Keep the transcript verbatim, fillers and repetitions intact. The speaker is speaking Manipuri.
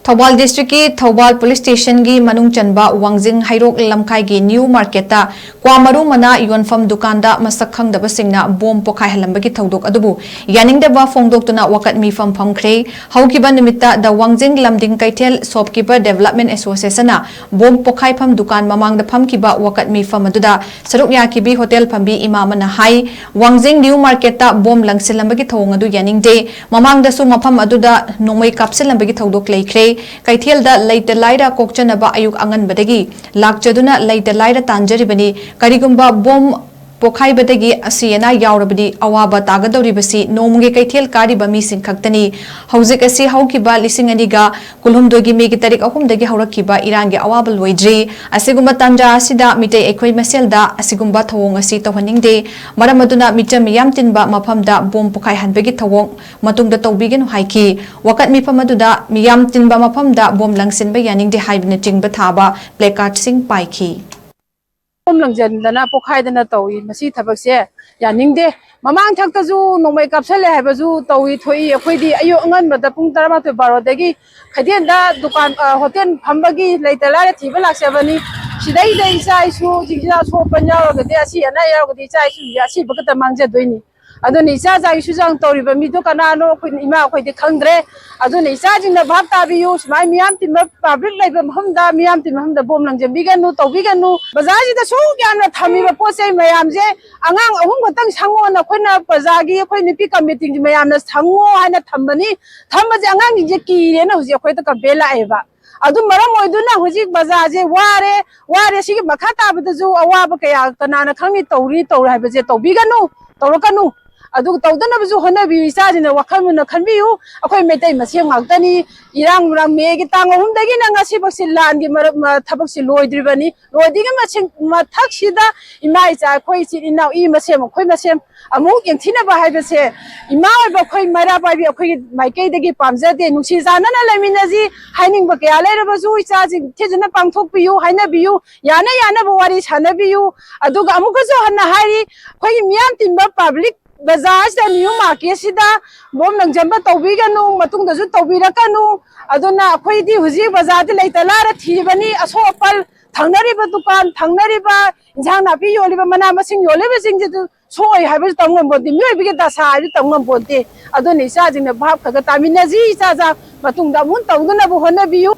ꯊꯧꯕꯥꯜ ꯗꯤꯁꯇ꯭ꯔꯤꯛꯀꯤ ꯊꯧꯕꯥꯜ ꯄꯨꯂꯤꯁ ꯁ꯭ꯇꯦꯁꯟꯒꯤ ꯃꯅꯨꯡ ꯆꯟꯕ ꯋꯥꯡꯖꯤꯡ ꯍꯩꯔꯣꯛ ꯂꯝꯈꯥꯏꯒꯤ ꯅ꯭ꯌꯨ ꯃꯥꯔꯀꯦꯠꯇ ꯀ꯭ꯋꯥ ꯃꯔꯨ ꯃꯅꯥ ꯌꯣꯟꯐꯝ ꯗꯨꯀꯥꯟꯗ ꯃꯁꯛ ꯈꯪꯗꯕꯁꯤꯡꯅ ꯕꯣꯝ ꯄꯣꯈꯥꯏꯍꯜꯂꯝꯕꯒꯤ ꯊꯧꯗꯣꯛ ꯑꯗꯨꯕꯨ ꯌꯥꯅꯤꯡꯗꯕ ꯐꯣꯡꯗꯣꯛꯇꯨꯅ ꯋꯥꯀꯠ ꯃꯤꯐꯝ ꯐꯝꯈ꯭ꯔꯦ꯫ ꯍꯧꯈꯤꯕ ꯅꯨꯃꯤꯠꯇ ꯗ ꯋꯥꯡꯖꯤꯡ ꯂꯝꯗꯤꯡ ꯀꯩꯊꯦꯜ ꯁꯣꯞꯀꯤꯄꯔ ꯗꯦꯕꯂꯞꯃꯦꯟ ꯑꯦꯁꯣꯁꯤꯌꯦꯁꯟꯅ ꯕꯣꯝ ꯄꯣꯈꯥꯏꯐꯝ ꯗꯨꯀꯥꯟ ꯃꯃꯥꯡꯗ ꯐꯝꯈꯤꯕ ꯋꯥꯀꯠ ꯃꯤꯐꯝ ꯑꯗꯨꯗ ꯁꯔꯨꯛ ꯌꯥꯈꯤꯕꯤ ꯍꯣꯇꯦꯜ ꯐꯝꯕꯤ ꯏꯃꯥ ꯑꯃꯅ ꯍꯥꯏ, ꯋꯥꯡꯖꯤꯡ ꯅ꯭ꯌꯨ ꯃꯥꯔꯀꯦꯠꯇ ꯕꯣꯝ ꯂꯪꯁꯤꯜꯂꯝꯕꯒꯤ ꯊꯧꯑꯣꯡ ꯑꯗꯨ ꯌꯥꯅꯤꯡꯗꯦ꯫ ꯃꯃꯥꯡꯗꯁꯨ ꯃꯐꯝ ꯑꯗꯨꯗ ꯅꯣꯡꯃꯩ ꯀꯥꯞꯁꯤꯜꯂꯝꯕꯒꯤ ꯊꯧꯗꯣꯛ ꯂꯩꯈ꯭ꯔꯦ꯫ ꯀꯩꯊꯦꯜꯗ ꯂꯩꯇ ꯂꯥꯏꯔ ꯀꯣꯛꯆꯅꯕ ꯑꯌꯨꯛ ꯑꯉꯟꯕꯗꯒꯤ ꯂꯥꯛꯆꯗꯨꯅ ꯂꯩꯇ ꯂꯥꯏꯔ ꯇꯥꯟꯖꯔꯤꯕꯅꯤ꯫ ꯀꯔꯤꯒꯨꯝꯕ ꯕꯣꯝ ꯄꯣꯈꯥꯏꯕꯗꯒꯤ ꯑꯁꯤ ꯑꯅꯥ ꯌꯥꯎꯔꯕꯗꯤ ꯑꯋꯥꯕ ꯇꯥꯒꯗꯧꯔꯤꯕꯁꯤ ꯅꯣꯡꯃꯒꯤ ꯀꯩꯊꯦꯜ ꯀꯥꯔꯤꯕ ꯃꯤꯁꯤꯡ ꯈꯛꯇꯅꯤ꯫ ꯍꯧꯖꯤꯛ ꯑꯁꯤ ꯍꯧꯈꯤꯕ ꯂꯤꯁꯤꯡ ꯑꯅꯤꯒ ꯀꯨꯟꯍꯨꯝꯗꯣꯏꯒꯤ ꯃꯦꯒꯤ ꯇꯥꯔꯤꯛ ꯑꯍꯨꯝꯗꯒꯤ ꯍꯧꯔꯛꯈꯤꯕ ꯏꯔꯥꯡꯒꯤ ꯑꯋꯥꯕ ꯂꯣꯏꯗ꯭ꯔꯤ꯫ ꯑꯁꯤꯒꯨꯝꯕ ꯇꯥꯟꯖꯥ ꯑꯁꯤꯗ ꯃꯤꯇꯩ ꯑꯩꯈꯣꯏ ꯃꯁꯦꯜꯗ ꯑꯁꯤꯒꯨꯝꯕ ꯊꯧꯑꯣꯡ ꯑꯁꯤ ꯇꯧꯍꯟꯅꯤꯡꯗꯦ꯫ ꯃꯔꯝ ꯑꯗꯨꯅ ꯃꯤꯆꯝ ꯃꯤꯌꯥꯝ ꯇꯤꯟꯕ ꯃꯐꯝꯗ ꯕꯣꯝ ꯄꯣꯈꯥꯏꯍꯟꯕꯒꯤ ꯊꯧꯑꯣꯡ ꯃꯇꯨꯡꯗ ꯇꯧꯕꯤꯒꯅꯨ ꯍꯥꯏꯈꯤ꯫ ꯋꯥꯀꯠ ꯃꯤꯐꯝ ꯑꯗꯨꯗ ꯃꯤꯌꯥꯝ ꯇꯤꯟꯕ ꯃꯐꯝꯗ ꯕꯣꯝ ꯂꯪꯁꯤꯟꯕ ꯌꯥꯅꯤꯡꯗꯦ ꯍꯥꯏꯕꯅꯆꯤꯡꯕ ꯊꯥꯕ ꯄ꯭ꯂꯦꯀꯥꯔꯠꯁꯤꯡ ꯄꯥꯏꯈꯤ꯫ ꯕꯣꯝ ꯂꯪꯁꯤꯟꯗꯅ ꯄꯣꯈꯥꯏꯗꯅ ꯇꯧꯏ꯫ ꯃꯁꯤ ꯊꯕꯛꯁꯦ ꯌꯥꯅꯤꯡꯗꯦ꯫ ꯃꯃꯥꯡ ꯊꯛꯇꯁꯨ ꯅꯣꯡꯃꯩ ꯀꯥꯞꯁꯜꯂꯦ ꯍꯥꯏꯕꯁꯨ ꯇꯧꯏ ꯊꯣꯛꯏ꯫ ꯑꯩꯈꯣꯏꯗꯤ ꯑꯌꯨꯛ ꯑꯉꯟꯕꯗ ꯄꯨꯡ ꯇꯔꯥꯃꯥꯊꯣꯏ ꯕꯥꯔꯣꯗꯒꯤ ꯀꯩꯊꯦꯜꯗ ꯗꯨꯀꯥꯟ, ꯑ, ꯍꯣꯇꯦꯜ ꯐꯝꯕꯒꯤ ꯂꯩꯇ ꯂꯥꯏꯔ ꯊꯤꯕ ꯂꯥꯛꯆꯕꯅꯤ꯫ ꯁꯤꯗꯩꯗ ꯏꯆꯥ ꯏꯁꯨꯁꯤꯡꯁꯤꯗ ꯑꯁꯣꯛ ꯑꯄꯟ ꯌꯥꯎꯔꯒꯗꯤ, ꯑꯁꯤ ꯑꯅꯥ ꯌꯥꯎꯔꯒꯗꯤ ꯏꯆꯥ ꯏꯁꯨꯁꯤꯡꯁꯦ ꯑꯁꯤꯕ ꯈꯛꯇ ꯃꯥꯡꯖꯗꯣꯏꯅꯤ꯫ ꯑꯗꯨꯅ ꯏꯆꯥ ꯏꯁꯥꯒꯤ ꯁꯨꯖꯥꯡ ꯇꯧꯔꯤꯕ ꯃꯤꯗꯣ ꯀꯅꯥꯅꯣ ꯑꯩꯈꯣꯏ ꯏꯃꯥ ꯑꯩꯈꯣꯏꯗꯤ ꯈꯪꯗ꯭ꯔꯦ꯫ ꯑꯗꯨꯅ ꯏꯆꯥꯁꯤꯡꯅ ꯚꯥꯞ ꯇꯥꯕꯤꯌꯨ, ꯁꯨꯃꯥꯏꯅ ꯃꯤꯌꯥꯝ ꯇꯤꯟꯕ ꯄꯕ꯭ꯂꯤꯛ ꯂꯩꯕ ꯃꯐꯝꯗ ꯃꯤꯌꯥꯝ ꯇꯤꯟꯕ ꯃꯐꯝꯗ ꯕꯣꯝ ꯂꯪꯁꯤꯟꯕꯤꯒꯅꯨ, ꯇꯧꯕꯤꯒꯅꯨ꯫ ꯕꯖꯥꯔꯁꯤꯗ ꯁꯨꯛ ꯌꯥꯝꯅ ꯊꯝꯃꯤꯕ ꯄꯣꯠ ꯆꯩ ꯃꯌꯥꯝꯁꯦ ꯑꯉꯥꯡ ꯑꯍꯨꯝ ꯈꯛꯇꯪ ꯁꯪꯉꯣꯅ ꯑꯩꯈꯣꯏꯅ ꯄ꯭ꯔꯖꯥꯒꯤ ꯑꯩꯈꯣꯏ ꯅꯨꯄꯤ ꯀꯃꯤꯇꯤꯒꯤ ꯃꯌꯥꯝꯅ ꯁꯪꯉꯣ ꯍꯥꯏꯅ ꯊꯝꯕꯅꯤ꯫ ꯊꯝꯕꯁꯦ ꯑꯉꯥꯡꯁꯤꯡꯁꯦ ꯀꯤꯔꯦꯅ ꯍꯧꯖꯤꯛ ꯑꯩꯈꯣꯏꯗ ꯀꯝꯄ꯭ꯂꯦꯟ ꯂꯥꯛꯑꯦꯕ꯫ ꯑꯗꯨ ꯃꯔꯝ ꯑꯣꯏꯗꯨꯅ ꯍꯧꯖꯤꯛ ꯕꯖꯥꯔꯁꯦ ꯋꯥꯔꯦ, ꯋꯥꯔꯦ꯫ ꯁꯤꯒꯤ ꯃꯈꯥ ꯇꯥꯕꯗꯁꯨ ꯑꯋꯥꯕ ꯀꯌꯥ ꯀꯅꯥꯅ ꯈꯪꯅꯤ, ꯇꯧꯔꯤ ꯇꯧꯔꯤ ꯍꯥꯏꯕꯁꯦ ꯇꯧꯕꯤꯒꯅꯨ, ꯇꯧꯔꯛꯀꯅꯨ꯫ ꯑꯗꯨ ꯇꯧꯗꯅꯕꯁꯨ ꯍꯣꯠꯅꯕꯤꯌꯨ꯫ ꯏꯆꯥꯁꯤꯡꯅ ꯋꯥꯈꯜ ꯃꯨꯟꯅ ꯈꯟꯕꯤꯌꯨ꯫ ꯑꯩꯈꯣꯏ ꯃꯩꯇꯩ ꯃꯁꯦꯟ ꯉꯥꯛꯇꯅꯤ꯫ ꯏꯔꯥꯡ ꯅꯨꯔꯥꯡ ꯃꯦꯒꯤ ꯇꯥꯡ ꯑꯍꯨꯝꯗꯒꯤꯅ ꯉꯁꯤꯐꯥꯎꯁꯤ ꯂꯥꯟꯒꯤ ꯃꯔꯛ-, ꯃ-, ꯊꯕꯛꯁꯤ ꯂꯣꯏꯗ꯭ꯔꯤꯕꯅꯤ꯫ ꯂꯣꯏꯗ꯭ꯔꯤꯉꯩ ꯃꯁꯤꯡ-, ꯃꯊꯛꯁꯤꯗ ꯏꯃꯥ ꯏꯆꯥ ꯑꯩꯈꯣꯏ ꯏꯆꯤꯜ ꯏꯅꯥꯎ ꯏ ꯃꯁꯦꯝ ꯑꯩꯈꯣꯏ ꯃꯁꯦꯝ ꯑꯃꯨꯛ ꯌꯦꯡꯊꯤꯅꯕ ꯍꯥꯏꯕꯁꯦ ꯏꯃꯥ ꯑꯣꯏꯕ ꯑꯩꯈꯣꯏ ꯃꯩꯔꯥ ꯄꯥꯏꯕꯤ ꯑꯩꯈꯣꯏꯒꯤ ꯃꯥꯏꯀꯩꯗꯒꯤ ꯄꯥꯝꯖꯗꯦ꯫ ꯅꯨꯡꯁꯤ ꯆꯥꯟꯅꯅ ꯂꯩꯃꯤꯟꯅꯁꯤ꯫ ꯍꯥꯏꯅꯤꯡꯕ ꯀꯌꯥ ꯂꯩꯔꯕꯁꯨ ꯏꯆꯥꯁꯤꯡ ꯊꯤꯖꯅ ꯄꯥꯡꯊꯣꯛꯄꯤꯌꯨ, ꯍꯥꯏꯅꯕꯤꯌꯨ꯫ ꯌꯥꯅ ꯌꯥꯅꯕ ꯋꯥꯔꯤ ꯁꯥꯟꯅꯕꯤꯌꯨ꯫ ꯑꯗꯨꯒ ꯑꯃꯨꯛꯀꯁꯨ ꯍꯟꯅ ꯍꯥꯏꯔꯤ, ꯑꯩꯈꯣꯏꯒꯤ ꯃꯤꯌꯥꯝ ꯇꯤꯟꯕ ꯄꯕ꯭ꯂꯤꯛ ꯕꯖꯥꯔꯁꯤꯗ, ꯅ꯭ꯌꯨ ꯃꯥꯔꯀꯦꯠꯁꯤꯗ ꯕꯣꯝ ꯂꯪꯖꯟꯕ ꯇꯧꯕꯤꯒꯅꯨ, ꯃꯇꯨꯡꯗꯁꯨ ꯇꯧꯕꯤꯔꯛꯀꯅꯨ꯫ ꯑꯗꯨꯅ ꯑꯩꯈꯣꯏꯗꯤ ꯍꯧꯖꯤꯛ ꯕꯖꯥꯔꯗ ꯂꯩꯇ ꯂꯥꯏꯔ ꯊꯤꯕꯅꯤ꯫ ꯑꯁꯣꯛ ꯑꯄꯜ, ꯊꯪꯅꯔꯤꯕ ꯗꯨꯀꯥꯟ, ꯊꯪꯅꯔꯤꯕ ꯏꯟꯁꯥꯡ ꯅꯥꯄꯤ ꯌꯣꯜꯂꯤꯕ, ꯃꯅꯥ ꯃꯁꯤꯡ ꯌꯣꯜꯂꯤꯕꯁꯤꯡꯁꯤꯁꯨ ꯁꯣꯛꯑꯣꯏ ꯍꯥꯏꯕꯁꯨ ꯇꯝ ꯉꯝꯄꯣꯟꯇꯦ, ꯃꯤꯑꯣꯏꯕꯒꯤ ꯗꯁꯥ ꯍꯥꯏꯕꯁꯨ ꯇꯝ ꯉꯝꯄꯣꯟꯇꯦ꯫ ꯑꯗꯨꯅ ꯏꯆꯥꯁꯤꯡꯅ ꯚꯥꯞ ꯈꯔ ꯈꯔ ꯇꯥꯃꯤꯟꯅꯁꯤ꯫ ꯏꯆꯥ ꯏꯆꯥ ꯃꯇꯨꯡꯗ ꯑꯃꯨꯛ ꯇꯧꯗꯅꯕ ꯍꯣꯠꯅꯕꯤꯌꯨ꯫